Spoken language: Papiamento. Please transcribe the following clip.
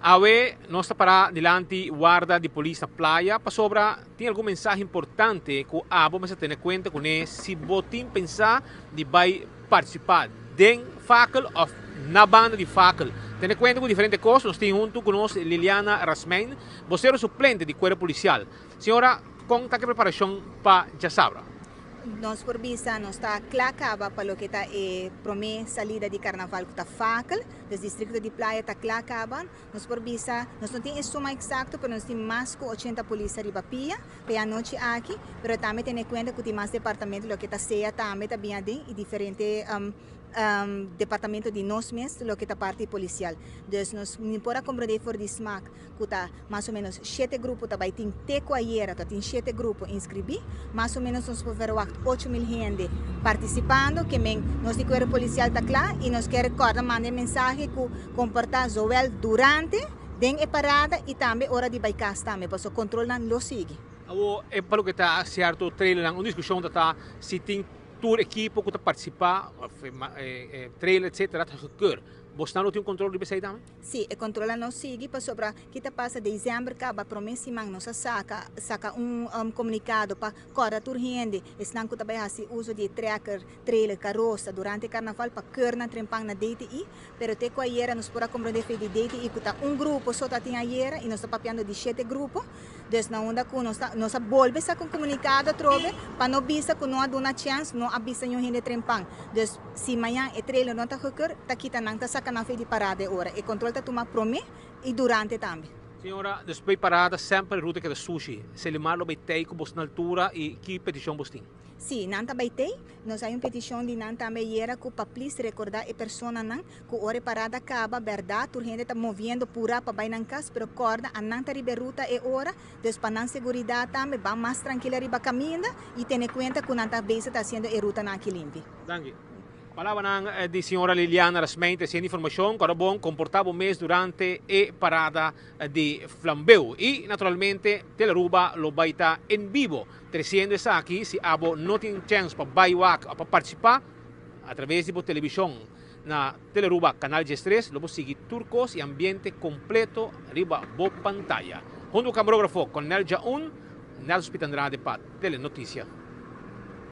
Awe nos ta para dilanti warda di polis na Playa pasobra tin algun mensahe importante ku abo mester tene kuenta kuné si bo tin pensa di bai partisipá den fakel òf na banda di fakel. Tene kuenta ku diferente kos, nos tin huntu ku nos Liliana Rasmijn, bosero suplente di Kuerpo Polisial. Señora, kon ta ku e preparashon pa djasabra? Nos por bisa nos ta kla kaba pa loke ta e promé salida di karnaval ku ta fakel. Dus districto di Playa ta cla caba. Nos por bisa, nos no tin e suma exacto, pero nos tin mas cu 80 polis ariba pia pa e anochi aki, pero tambe tene cuenta cu tin mas departamento, loke ta sea tambe ta bin aden y diferente departamento di nos mes, loke ta parti policial. Dus nos ni por a comprende for di smaak cu ta mas o menos shete grupo ta bay tin te cu ayera ta tin shete grupo inscribi, mas o menos nos por verwacht 8000 hende participando, ke men nos di cuerpo policial ta cla y nos kier recorda manda e mensahe cu comporta zowel durante den e parada y tambe ora di bay cas tambe, pasobra controlnan lo sigui. Awor e pa loke ta cierto trailernan un discusion ta ta si tin tur ekipo cu ta participa of trailer etcetera ta gekeur. Bosnan lo tin un control riba esey tambe? Sí, e controla no sigui pasobra ki ta pasa december caba prome siman nos a saca saca un comunicado pa corda tur hende esnan cu ta bay haci uso di e trekker, trailer, carosa durante carnaval pa keur nan trempan na DTI pero te cu ayera nos por a comprende fe di DTI cu ta un grupo so ta tin ayera y nos ta papiando di shete grupo dus na unda cu nos ta nos a bolbe saca un comunicado atrobe pa no bisa cu no a duna chance no a bisa niun hende trempan dus Si mañan e trailer no ta gekeurd, ta kita nan ta saca nan fe di parada e ora. E control ta tuma prome y durante tambe. Señora, despues parada semper e ruta keda sushi. Selimar lo bay tey cu bos na altura y ki peticion bos tin? Si, nan ta bay tey. Nos hay un peticion di nan tambe ayera cu pa please recorda e personanan cu ora e parada caba, berdad tur hende ta moviendo pura pa bay nan cas, pero corda a nan ta riba e ruta e ora, dus pa nan seguridad tambe ban mas trankil ariba caminda y tene cuenta cu nan ta bezig ta haciendo e rutanan aki limpi. Danki. Palabranan di señora Liliana Rasmijn ta siendo informacion cu ora bon comporta bo mes durante e parada di flambeu. Y naturalmente Telearuba lo bay ta en bibo treciendo esaki. Si abo no tin chens pa bay wak of pa participa a traves di bo television na Telearuba Canal 13 lo bo sigui tur cos y ambiente completo riba bo pantaya. Hunto cu camarografo Cornel Jaun, Nelson Piet Andrade pa Telenoticia.